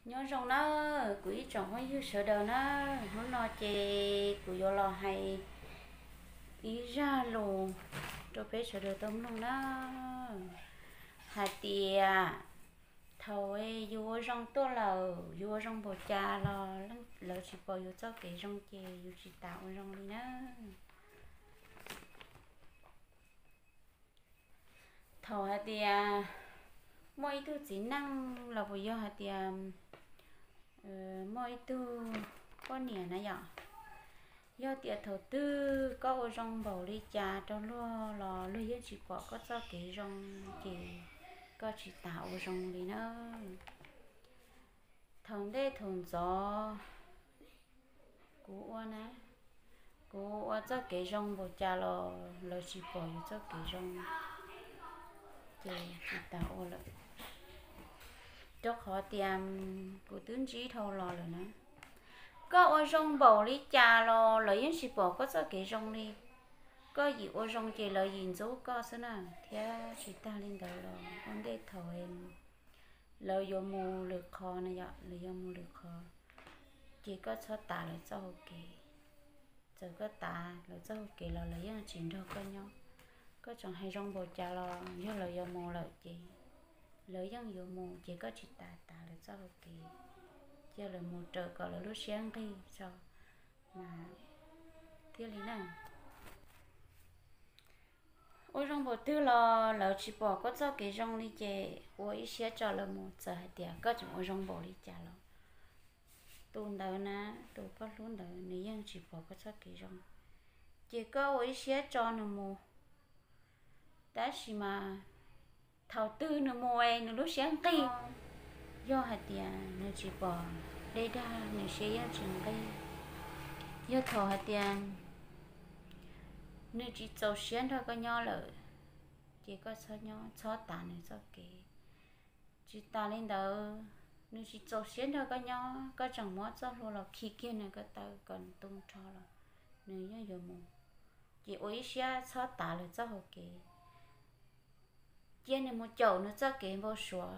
Nyob zoo na, kuv ib tsoom phooj ywg sawv daws na, hnub no ces kuv yuav los hais ib zaj lus rau peb sawv daws tau mloog na. Hais tias thaum yus ua zoo tuaj lawm, yus ua zoo npaum cas los lawv tsis pom yus txoj kev zoo ces yus tsis tas ua zoo li na. Thaum hais tias muaj ib tug txiv neej los puas yog hais tias muaj ib tug poj niam na yom, yog tias thaum twg koj ua zoo npaum li cas rau luag los luag yeej tsis pom koj txoj kev zoo, ces koj tsis tas ua zoo li na. Thaum ntej thaum ntxov kuv ua na, kuv ua txoj kev zoo npaum cas los lawv tsis pom yus txoj kev zoo, ces tsis tas ua lawm. Rau qhov tias kuv twb ntsib dhau los lawm na, koj ua zoo npaum li cas los lawv yeej tsis pom koj txoj kev zoo li. Koj yim ua zoo ces lawv yim ntxub koj xwb na, thiab tsis tag li ntawd los ua ntej thaum lawv yuav mus lwm qhov na yom, lawv yuav mus lwm qhov, ces koj txhob tav lawv txoj hau kev. Txawm koj tav lawv txoj hau kev los lawv yeej tsis nrog koj nyob. Koj tseem hais zoo npaum cas los yog lawv yuav mus lawm ces lawv yeej yuav mus, ces koj tsis tas tav lawv txoj hau kev, cia lawv mus raws kom lawv lub siab nqig tso mas thiaj li na. Ua zoo npaum twg los lawv tsis pom koj txoj kev zoo li ces ua ib siab tso lawv mus, txawm hais tias koj tseem ua zoo npaum li cas los tus ntawd na, tus koj hlub ntawd nws yeej tsis pom koj txoj kev zoo, ces koj ua ib siab tso nws mus. Tab sis mas thaum twg nws mus es nws lub siab nqig, yog hais tias nws tsis pom dej dag nws siab yeej tsis nqig. Yog thaum hais tias nws tsis txaus siab nrog koj nyob lawm, ces koj txhob nyob, txhob tav nws txoj kev. Tsis tas li ntawd, nws tsis txaus siab nrog koj nyob, koj tseem muab txoj hlua los khi kiag nws ko taw kom nws tu nrho los nws yeej yuav mus. Ces ua ib siab txhob tav lawv txoj hau kev, cia nws mus caum nws txoj kev npau suav.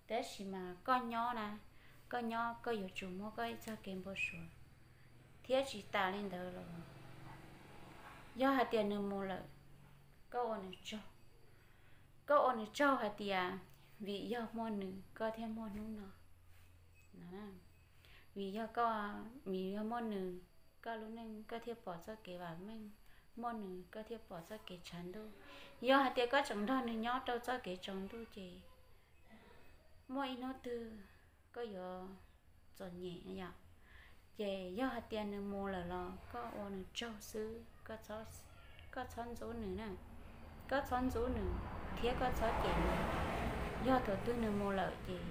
Tab sis mas koj nyob na, koj nyob koj yuav tsum muaj koj ib txoj kev npau suav. Thiab tsis tas li ntawd los yog hais tias nws mus lawm, koj ua nws tsaug. Koj ua nws tsaug hais tias vim yog muaj nws koj thiaj muaj hnub no. Vim yog koj, vim yog muaj nws koj lub neej koj thiaj pom txoj kev vam meej, muaj nws koj thiaj pom txoj kev tshav ntuj. Yog hais tias koj tseem nrog nws nyob rau txoj kev tsaus ntuj ces muaj ib hnub twg koj yuav txom nyem yom. Ces yog hais tias nws mus lawm los koj ua nws tsaug xwb, koj txhob ntxub nws na. Koj txhob ntxub nws thiab koj txhob cem nws. Yog thaum twg nws mus lawm ces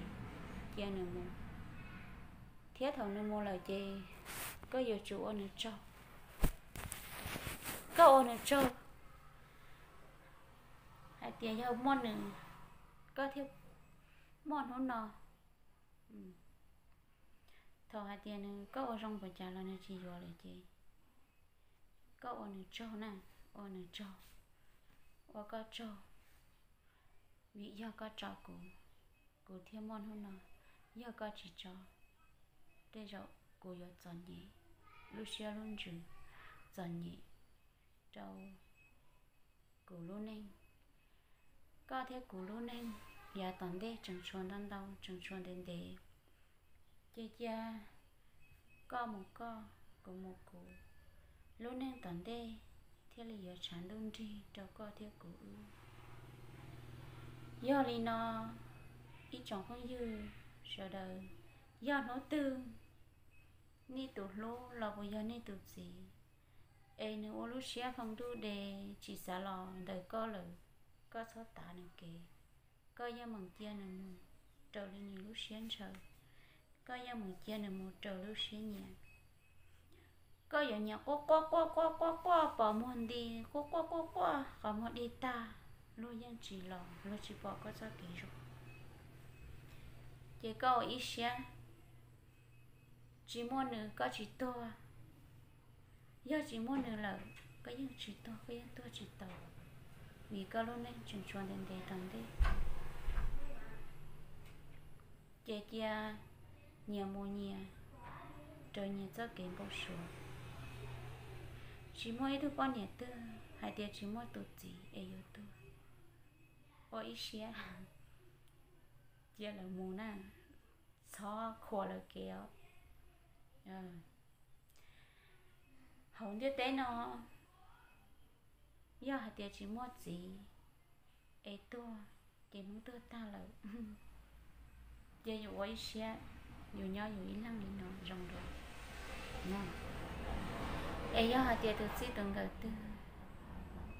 cia nws mus, thiab thaum nws mus lawm ces koj yuav tsum ua nws tsaug. Koj ua nws tsaug hais tias yog muaj nws koj thiaj muaj hnub no. Thaum hais tias nws, koj ua zoo npaum cas los nws tsis yuav lawm ces koj ua nws tsaug na, ua nws tsaug, ua koj tsaug, vim yog koj tso kuv, kuv thiaj muaj hnub no. Yog koj tsis tso, tej zaum kuv yuav txom nyem lub siab lub ntsws, txom nyem rau kuv lub neej. Koj thiab kuv lub neej yav tom ntej tseem tshuav ntau ntau, tseem tshuav ntev ntev. Ces cia koj mus koj, kuv mus kuv, lub neej tom ntej thiaj li yuav tshav ntuj nrig rau koj thiab kuv wb. Yog li no, ib tsoom phooj ywg sawv daws, yog hnub twg nej tus hlub los puas yog nej tus txiv es nws ua lub siab hloov ntuj de tsis xav los ntawm koj lawm, koj txhob tav nws kev. Koj yeej meem cia nws mus raws li nws lub siab ntshaw. Koj yeej meem cia nws mus raws lub siab nyiam. Koj yuav nyiam quaj quaj quaj quaj quaj quaj pos muag nti, quaj quaj quaj quaj qhov muag dig tag, luag yeej tsis los, luag tsis pom koj txoj kev zoo. Ces koj ua ib siab, tsis muaj nws koj tsis tuag. Yog tsis muaj nws lawm, koj yeej tsis tuag, koj yeej tuag tsis tau, vim koj lub neej tseem tshuav ntev ntev tom ntej. Ces cia nyias mus nyias rau nyias txoj kev npau suav. Tsis muaj ib tug poj niam twg hais tias tsis muaj tus txiv es yuav tuag. Ua ib siab cia lawv mus na, txhob khuam lawv kev os. Hauv ntiaj teb no yog hais tias tsis muaj txiv es tuag ces hnub tuag tag lawm. Ces yus ua ib siab, yus nyob yus ib leeg li no zoo dua. Es yog hais tias tus txij tus nkawm twg,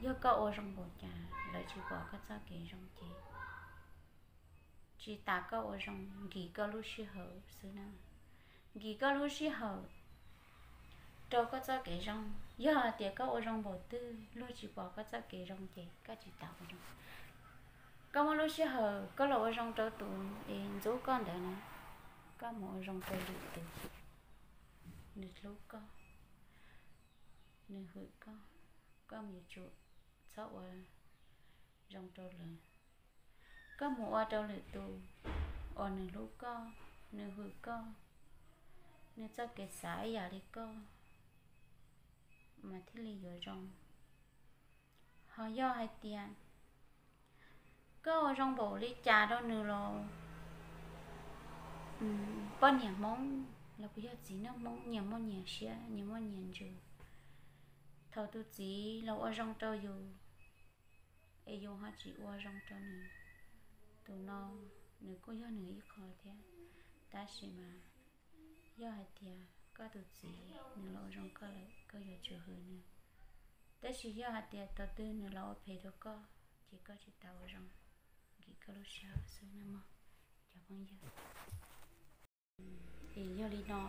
yog koj ua zoo npaum cas lawv tsis pom koj txoj kev zoo ces tsis tas koj ua zoo, nkim koj lub sij hawm xwb na. Nkim koj lub sij hawm rau koj txoj kev zoo. Yog hais tias koj ua zoo npaum twg luag tsis pom koj txoj kev zoo ces koj tsis tas ua zoo. Koj muaj lub sij hawm koj los ua zoo rau tus es ntxub koj ntawd na, koj mus ua zoo rau lwm tus, nws hlub koj, nws hwm koj, koj mus yuav tsum txhob ua zoo rau lawv. Koj mus ua rau lwm tus uas nws hlub koj, nws hwm koj, nws txoj kev xav ib yam li koj mas thiaj li yuav zoo. Ho yog hais tias koj ua zoo npaum li cas rau nws los poj niam Hmoob los puas yog txiv neej Hmoob nyias muaj nyias siab nyias muaj nyias ntsws. Thaum tus txiv los ua zoo rau yus es yus ho tsis ua zoo rau nws, tus no nws kuj yog nws ib qho thiab. Tab sis mas yog hais tias koj tus txiv nws los ua zoo koj lawm koj yuav tsum hwm nws. Tab sis yog hais tias thaum twg nws los ua phem rau koj ces koj tsis tas ua zoo, nkim koj lub sij hawm xwb nawb mog cov phooj ywg. Es yog li no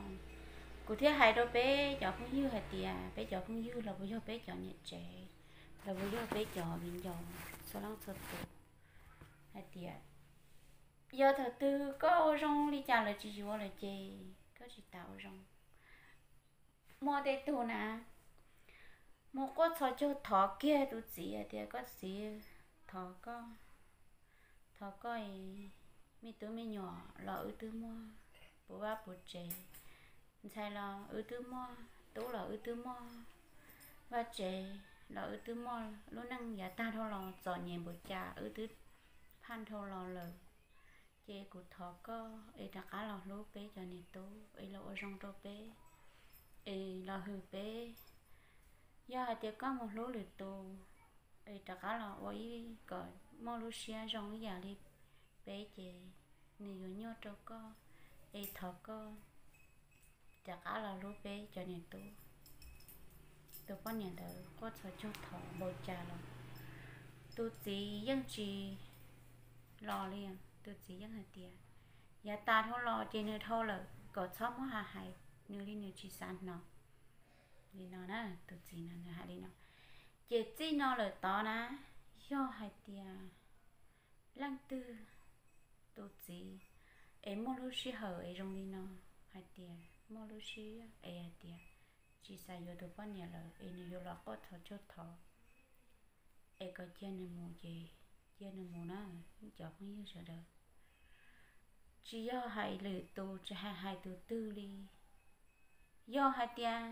kuv thiaj hais rau peb cov phooj ywg hais tias peb cov phooj ywg los puas yog peb cov niam tsev los puas yog peb cov viv ncaus txhua leej txhua tus hais tias yog thaum twg koj ua zoo li cas lawv tsis yuav lawm ces koj tsis tas ua zoo. Muaj tej tug na muaj quaj txhos caug thov kiag tus txiv hais tias koj txiv, thov koj, thov koj, me tub me nyuam los wb twb muaj puv vaj puv tsev, ntxhais los wb twb muaj, tub los wb twb muaj, vaj tsev los wb twb muaj, lub neej yav tag dhau los txom nyem npaum cas wb twb phaj dhau los lawm. Ces kuv thov koj es rov qab los hlub peb cov niam tub es los ua zoo rau peb es los hwm peb. Yog hais tias koj mus hlub lwm tus es rov qab los ua ib kom muaj lub siab zoo ib yam li peb ces nws yuav nyuaj rau koj. Es thov koj rov qab los hlub peb cov niam tub. Tus poj niam ntawd quaj txhos caug thov npaum cas los tus txiv yeej tsis los li. Tus txiv yeej hais tias yav tas dhau los ces nws dhau lawm, kom txhob muab hais hais nws li, nws tsis xav hnov li no na. Tus txiv no nws hais li no. Ces txij no lawm tod na, yog hais tias leej twg tus txiv es muaj lub sij hawm es zoo li no, hais tias muaj lub siab es hais tias tsis xav yuav tus poj niam lawm es nws yuav los quaj txhos caug thov es kom cia nws mus ces cia nws mus na, cov phooj ywg sawv daws. Tsis yog hais lwm tus, tsis hais hais tus twg li. Yog hais tias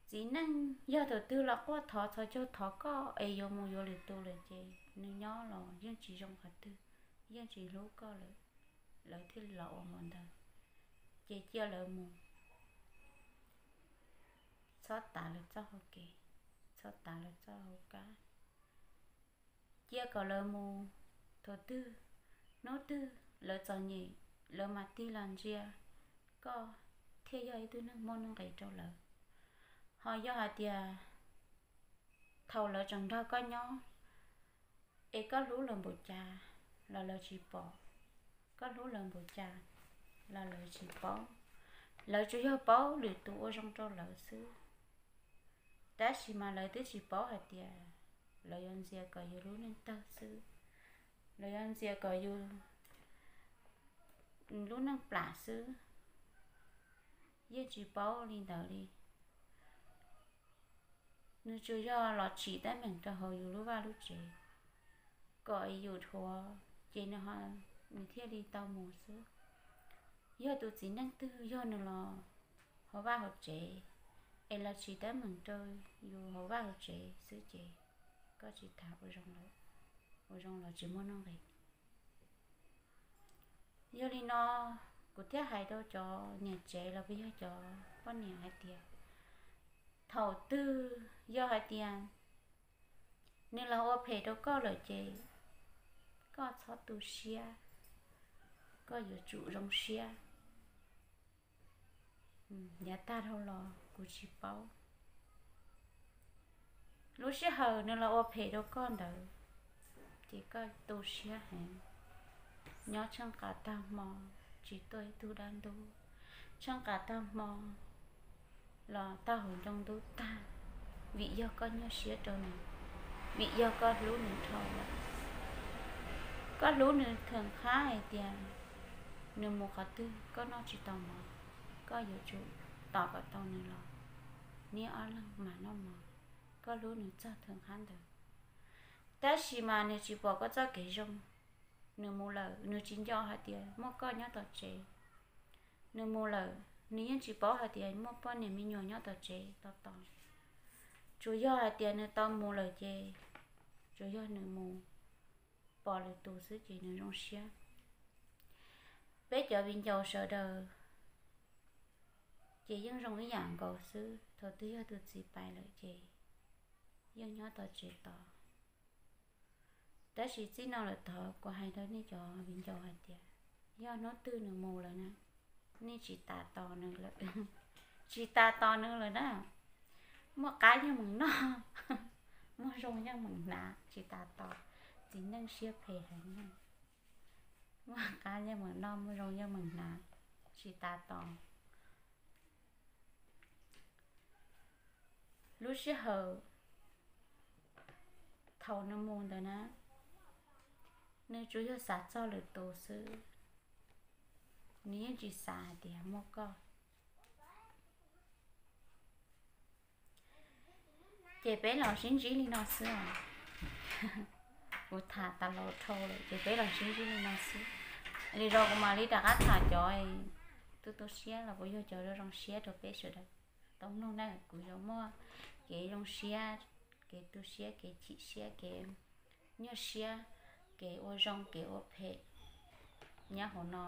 txiv neej yog tus twg los quaj thov txhos caug thov koj es yuav mus yuav lwm tus lawm ces nws nyob los yeej tsis zoo qhov twg, yeej tsis hlub koj lawm, lawv thiaj li los ua npaum ntawd. Ces cia lawv mus, txhob tav lawv txoj hau kev, txhob tav lawv txoj hau kab. Cia kom lawv mus, thaum twg, hnub twg lawv txom nyem, lawv mam tig los ntsia koj thiaj yog ib tug neeg muaj nuj nqis rau lawv. Ho yog hais tias thaum lawv tseem nrog koj nyob es koj hlub lawv npaum cas los lawv tsis pom, koj hlub lawv npaum cas los lawv tsis paub. Lawv tsuas yog paub lwm tus ua zoo rau lawv xwb. Tab sis mas lawv twb tsis paub hais tias lawv yuav ntxias kom yus lub neej tawg xwb, lawv yuav ntxias kom yus lub neej plam xwb. Yeej tsis paub li ntawd li. Nws tsuas yog los tsim teeb meem rau hauv yus lub vaj lub tsev kom yus dhuav ces nws thiaj li tau mus xwb. Yog tus txiv neej twg yog nws los hauv vaj hauv tsev, es los tsis teeb meem rau yus hauv vaj hauv tsev xwb ces koj tsis tham ua zoo los tsis muaj nuj nqis. Yog li no, kuv thiaj hais rau cov niam tsev los puas yog cov poj niam hais tias, thaum twg yog hais tias nws los ua phem rau koj lawm ces koj txhob tu siab, koj yuav tsum zoo siab. Yav tag dhau los kuv tsis paub, lub sij hawm nws los ua phem rau koj ntawd ces koj tu siab heev, nyob tsheej qas tag hmo tsis tuaj ib tug dab ntub, tsheej qas tag hmo los tau hauv ncoo ntub tag, vim yog koj nyuaj siab rau nws, vim yog koj hlub nws dhau lawm. Koj hlub nws theem qhab hais tias nws mus qhov twg koj noj tsis tau mov, koj yuav tsum tos kom tau nws los, neb ob leeg mam noj mov. Koj hlub nws txog theem qhab ntawd, tab sis mas nws tsis pom koj txoj kev zoo. Nws mus lawm nws tsis nco hais tias muaj koj nyob tom tsev. Nws mus lawm nws yeej tsis paub hais tias muaj poj niam me nyuam nyob tom tsev tos tos. Tsuas yog hais tias nws tau mus lawm ces tsuas yog nws mus pom lwm tus xwb ces nws zoo siab. Peb cov viv ncaus sawv daws ces yeej zoo ib yam nkaus xwb, thaum twg yog tus txiv pais lawm ces yeej nyob tom tsev tos. Tab sis txij no lawm tod kuv hais rau nej cov viv ncaus hais tias, yog hnub twg nws mus lawm na, nej tsis tas tos nws lawm, tsis tas tos nws lawm na. Muaj qab yeej meem noj, muaj zoo yeej meem hnav, tsis tas tos. Txiv neej siab phem heev, muaj qab yeej meem noj, muaj zoo yeej meem hnav, tsis tas tos. Lub sij hawm thaum nws mus ntawd na, nws tsuas yog xav txog lwm tus xwb, nws yeej tsis xav hais tias muaj koj. Ces peb los sib ntsib li no xwb os. Kuv tham tas los dhau lawm ces peb los sib ntsib li no xwb. Li zaus kuv mam li rov qab tham cov tu tu siab los puas yog cov zoo zoo siab rau peb sawv daws tau mloog na. Kuv yuav muaj kev zoo siab, kev tu siab, kev chim siab, kev nyuaj siab, kev ua zoo, kev ua phem nyob hauv no,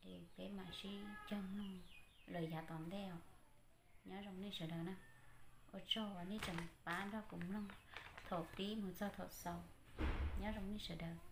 es peb mam sib cog mloog lawm yav tom ntej os. Nyob zoo nej sawv daws na. Ua tsaug uas nej tseem pab nrog kuv mloog thaum pib mus txog thaum xaus. Nyob zoo nej sawv daws.